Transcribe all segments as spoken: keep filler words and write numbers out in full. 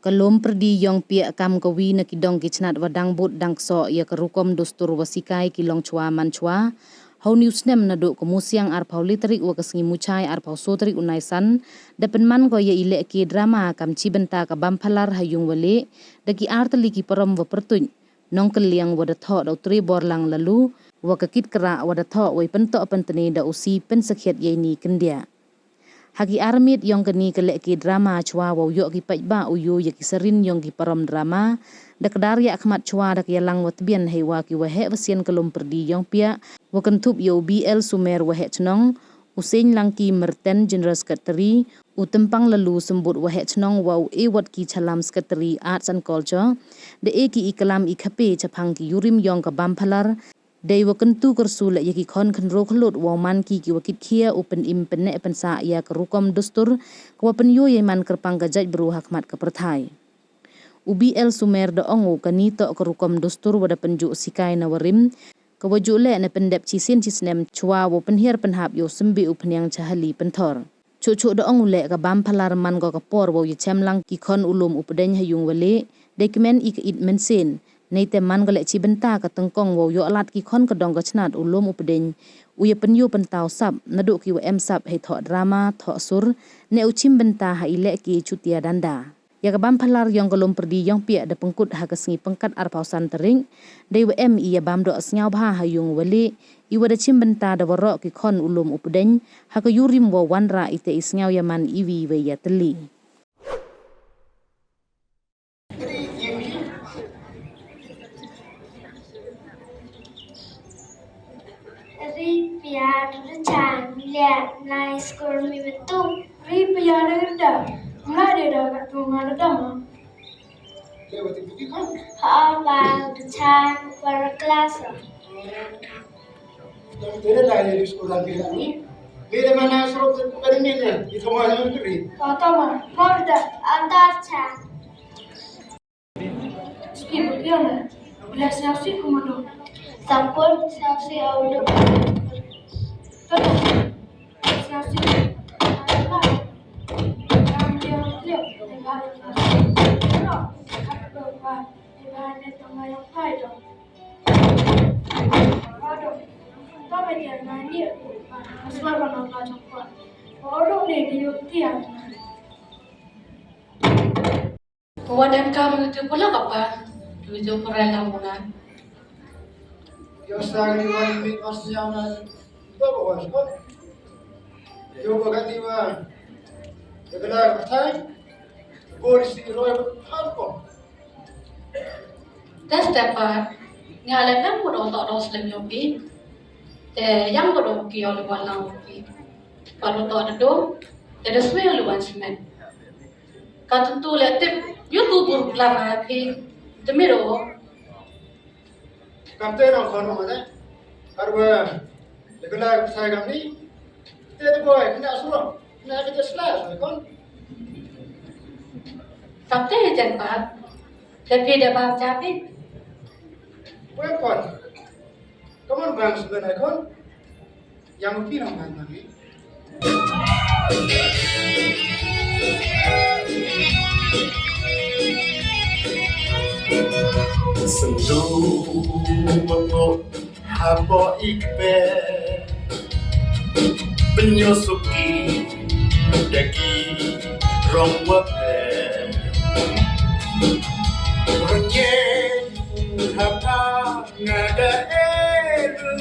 Ka Lum Pyrdi Ïongpiah kam kawi na ki dong ki chnat wa dang bud dang ksoh ïa ka rukom dustur wa sikai ki longchwa manchwa ha une u snem naduh ka Musiang arphew lai tarik wa ka sngi Muchai arphew so tarik u Naisan, da pynman ko ïa i lehke drama kam chibynta ka Bamphalar ha Ïungwaleh da ki artylli ki parom wa pyrtuid, nongkylliang wa da thoh da u Treborlang Laloo, wa ka Kitkrah wa da thoh wei pyntoh pyntne da u C Pynsakhiat Ïaini Kyndiah. Ha ki armiet ïong kane ka lehke drama chwa wow ïoh ki paidbah u ïoh ïa ki sarin ïong ki parom drama, da kdar ïa khmat chwa da ka ïalang wa tbian hei wa ki waheh wa sian ka Lum Pyrdi Ïongpiah, wa kynthup ïa u B L Sumer waheh chnong, u Seiñ Langki Myrten General Secretary, u Tympang Laloo Symbud waheh chnong wa u Ewat Ki Chalam Secretary Arts and Culture, da e ki i klam i khape chaphang ki ïurim ïong ka Bamphalar, dei wa kyntu kyrsu leh ïa ki khon khynroo khyllood wow man ki ki wa kit khia u pynim pynneh pynsah ïa ka rukom dustur, ka wa pynïoh ïa man kyrpang ka jaitbru ha khmat ka pyrthai. U B L Sumer da ong u kani toh ka rukom dustur wa da pynjuh sikai na warim, ka wa juh leh na pyndep chi sien chi snem chwa wow pynhiar pynhap ïa u symbi u phniang cha hali pynthor. Chuh chuh da ong u leh ka Bamphalar man ko ka por wow ïa chem lang ki khon u lum u pdeng ha Ïungwaleh, dei kmen i ka it mynsiem, neite man ko leh chibynta ka tyngkong wow ïoh lad ki khon ka dong ka chnat u lum u pdeng, u ïa pynïoh pyntaw sap, naduh ki wa em sap hei thoh drama, thoh sur, ne u chim bynta ha i lehke Chutia Danda. Ïa ka Bamphalar ïong ka Lum Pyrdi Ïongpiah da pynkut ha ka sngi Pyngkat arphew san tarik, dei wa em i ïa bam doh sngewbha ha Ïungwaleh, i wa da chim bynta da waroh ki khon u lum u pdeng, ha ka ïurim wow wanrah ite i sngew ïa man iwi wei ïa tylli. Ri pia tu chan lia nai skor mi betung. Ri pia da da. Nga de da ka tu nga da da ma. How about the time for a class? Dang tere da ye skor da pia ni. Mere mana skor da pia ni ne. Ito ma ni ri. Ito ma. Mor da. Antar chan. Siki butiana, bila siasi kumando. Sapor siasi audo. Todo. Siasi. Wadem kam itu pula kapa, itu pura lamuna. Yo sang ni wan mi mas yang na. Yo ba wan ko. Yo ba kan ni wan. Yo kena katai. Bo di si roi ba ko. Tes tepat. Ni ala kan mo do to do slem yo pi. Te yang mo do ki yo le wan lang pi. Palo to do. Te de sui le wan semen. Ka tu tu le tip, yu tu bur klam ha phi. Te mi ro. Kam te nong khon mo ne. Arwa. Le kala sai kam ni. Te te boy, kena suro. Kena ke te sla, sai kon. Kam te jen pa. Te phi de bam cha phi. Boy kon. Come on, bang sebenai kon. Yang phi nang man mami. Sendu mako hapo ikpe. Penyosuki daki rong wape. Rengye hapa. Ngada eru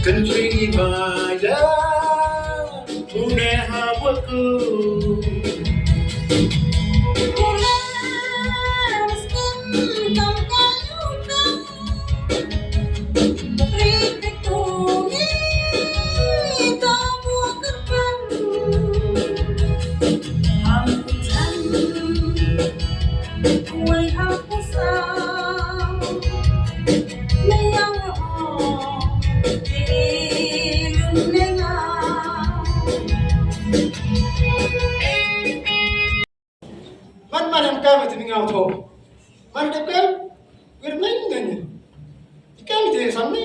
kentri maya une hawaku. Man man em kam ti ngaw tho. Man de kem. Wir neng neng. Ikem ti samni.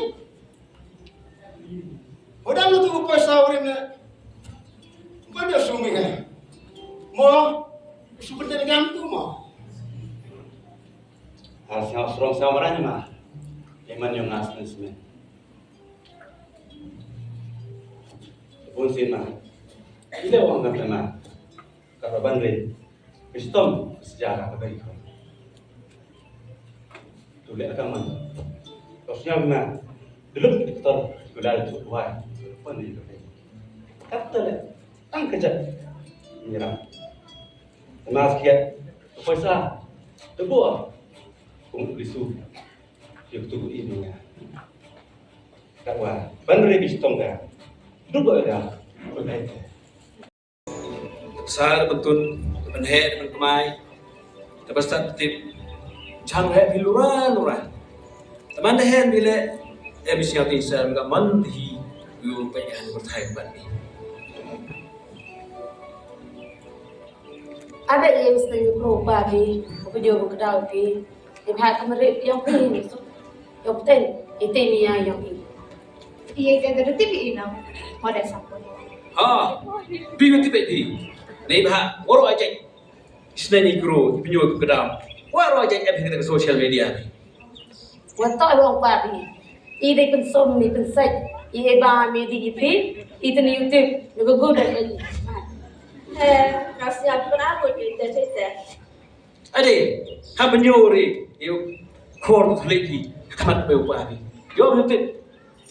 Hodang tu ko sa urim ne. Ko de sumi ka. Mo. Su ko de Strong sa maran ma. Eman yong as na smen. Bun sin ma. Ile wang kata ma. Kata ban re. Pistom sejarah kata itu. Tulik akan man. Kau siap ma. Dulu doktor gulal tu wai. Pun ni kata. Kata le. Tang kejap. Nyerang. Mas kiat. Poisa. Tebu. Kung lisu. Yuk tu ini ya. Kat wa. Ban re pistom ka. Dulu dah. Kau dah. Sa da pyntun, da pynheh, da pynkmai, da pynstad pyntip. Chang heh phi lura lura. Te man da heh phi leh, eh, phi sngewthuh sa ka man hi, yu pynïaid pyrthei bad phi. Ada ïa mesti ngi pro ba phi, ko pynïoh ko kdaw phi. Ïa bha ka mrit ïong phi, ïong phi ten, ïa te ni ïa ïong phi. Ïa ka da tip ïa nang, ma da sap. Ha, phi ka tip ïa phi. Ni bha, waroh ajak. Isnei ni kro, pynïoh ka dam. Waroh ajak ap ka social media ni. Wa to ïa ong pa phi. I dei pynsom ni pynsek. I ba mi di i phi. I ten YouTube. Ni ko go da ni. Eh, ka siap pun aku di te te. Ade, ha ban ïoh ri, ïoh khor tu leki, khmat beu pa ri. Ïoh ri tip,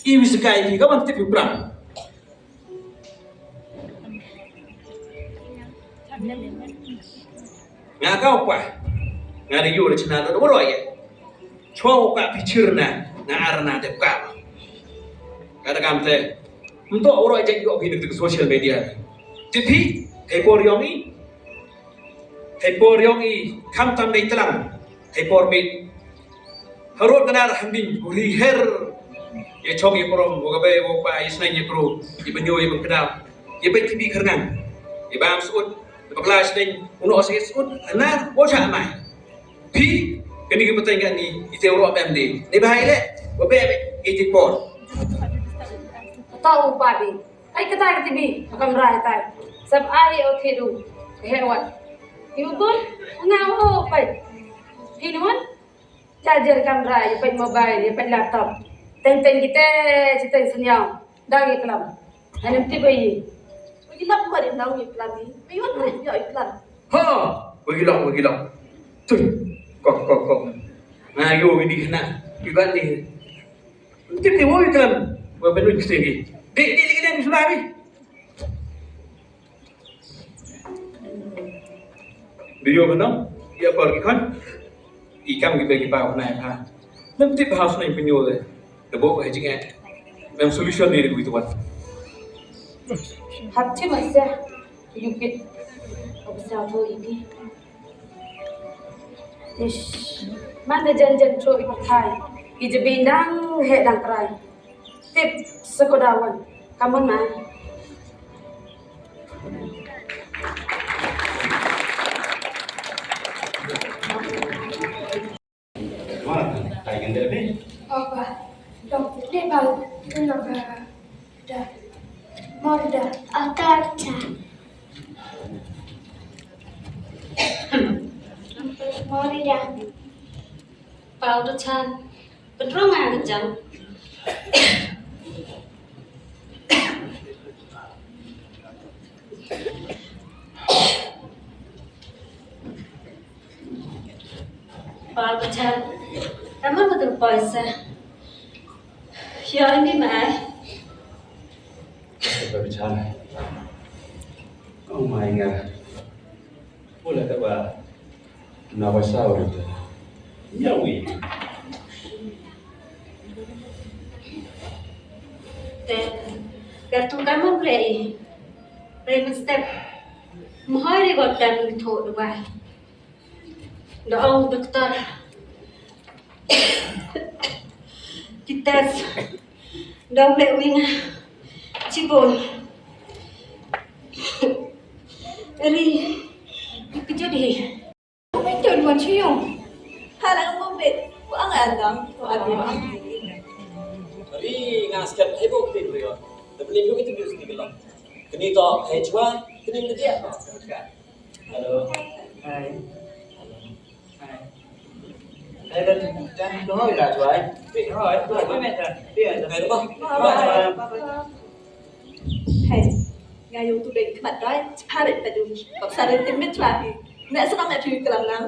i wi sekai ri, ka ban tip ïoh pram. Nga ka pa, nga ri ïoh ri chena do waro ye. Chwa ka pichir na, nga arna te ka. Kada kam te, mto waro ye ïoh ki ni social media. Tipi, hei por ïoh ni, Hei por ïong i kham tam dei tlang. Hei por mit. Harud kena dah hambing. Uri her. Ia chong ia perom. Wa gabe wa pa ia senang ia peru. Ia benyo ia bengkedam. Ia baik tibi kernang. Ia bam sud. Ia bakla senang. Uno osai sud. Anar. Wa cha amai. Pi. Kini ki peteng kat ni. Ite urok bam dei. Ni bahai le. Wa be be. Ite por. Tahu babi. Ai kata ka tibi, ka kamra ai tai. Sab ai o thidu. He wat. Ibu bun, nga ho pai. Hinun, charger kamra, ia pai mobile, ia pai laptop. Teng teng kita, cita senyau. Dang ia kelam. Hanem tiba i. Bagi lap buat dia nau ia kelam ni. Bagi wan wan ia kelam. Ha, bagi lap, bagi lap. Tui, kok kok kok. Nah, yo ini kena. Iban ni. Tip ni woi kelam. Wa benun kistegi. Dik dik dik dik sudah ni. Biyo kena. Ia apa lagi kan? Ikam kita kita naik ha. Nanti bahas naik penyul deh. Debo ka jing eh. Mem solution ni degu itu wan. Hap chi masa. Yupit. Obsa tu ini. Ish. Manda jan jan cho i pathai. I jabin dang he dang krai. Tip sekodawan. Kamun mai. Mana? Tai kan dia ni? Apa? Dok, dia bau. Dia nak Da. Morda. Atarcha. Morda. Pau da chan. Petrong a jam. Pau da chan. Kamu betul poisa. Ïa, ini mai. Ka bichar. Oh my God. Pula ka ba. Na ba sa uri. Ïa wi. Te. Ka tu ka mo ple i. Ple men step. Mhoi ri got dan mi tho dua. Da ong doktor. Ki test. Da ong leh wing. Chibun. Ri. Ki jodi. Umi tu dua chiong. Hala mo bet. Wa ang andang. Wa abi wa. Ri nga skat hebo kti rio. Da beli lu itu bius ni gelap. Kini to hejwa. Kini dia. Hello. Hi. Hi. Hey, nga ïoh tu dei khmat doi, chipha beit padu. Bap sa dei tim mit chwa hi. Ne sa kam ne phi kelam lang.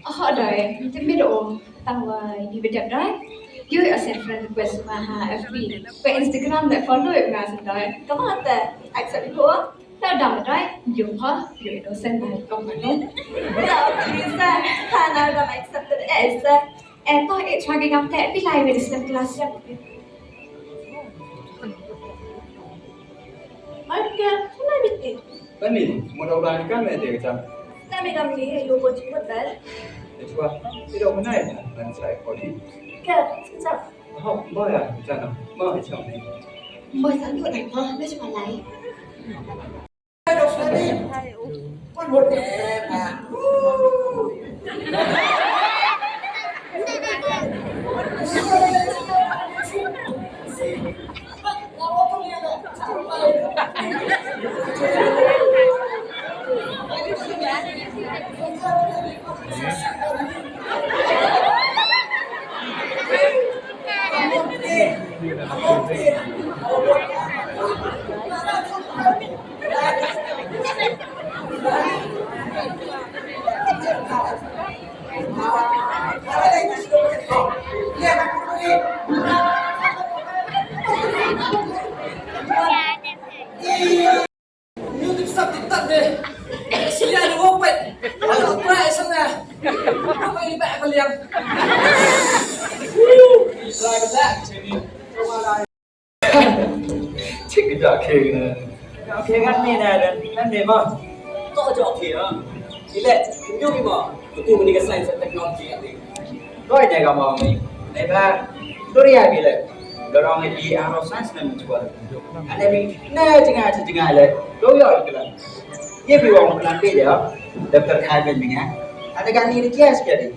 Oh doi, tim mit o. Tang wa ni bedap doi. Ïoh a send friend request ma ha F B. Wa Instagram ne follow nga sa doi. Kamu ate accept ko. Tao dam doi, ïoh ha, ïoh innocent doi kong ma doi. Tao bisa, tao na dam accept eh sa. Eh, to eh chwa ki gam te, pi lai wei di sem kelas ya. Marka, kena biti. Tani, mau dah udah nikah ni dia kecam. Tani kami ni, lu pun cukup bel. Dia cuba, tidak menai kan, dan saya kau ni. Ke, kecam. Oh, mau ya, kecam. Mau kecam ni. Mau satu dah, mau, dah cuba lai. Cik kejap ke kena. Okey kan ni dah dan kan ni mah. Tak jauh okey ah. Ile, tunjuk ni mah. Betul ni ke science and technology kan ni. Doi ne ka mong ni. Neba, Doria bi le. Dorong ni di aro science na mencuba. Ane bi, na jenga jenga le. Doria bi le. Ye bi wong plan bi le. Doktor Kevin bi nga. Ane kan ni dia sekali.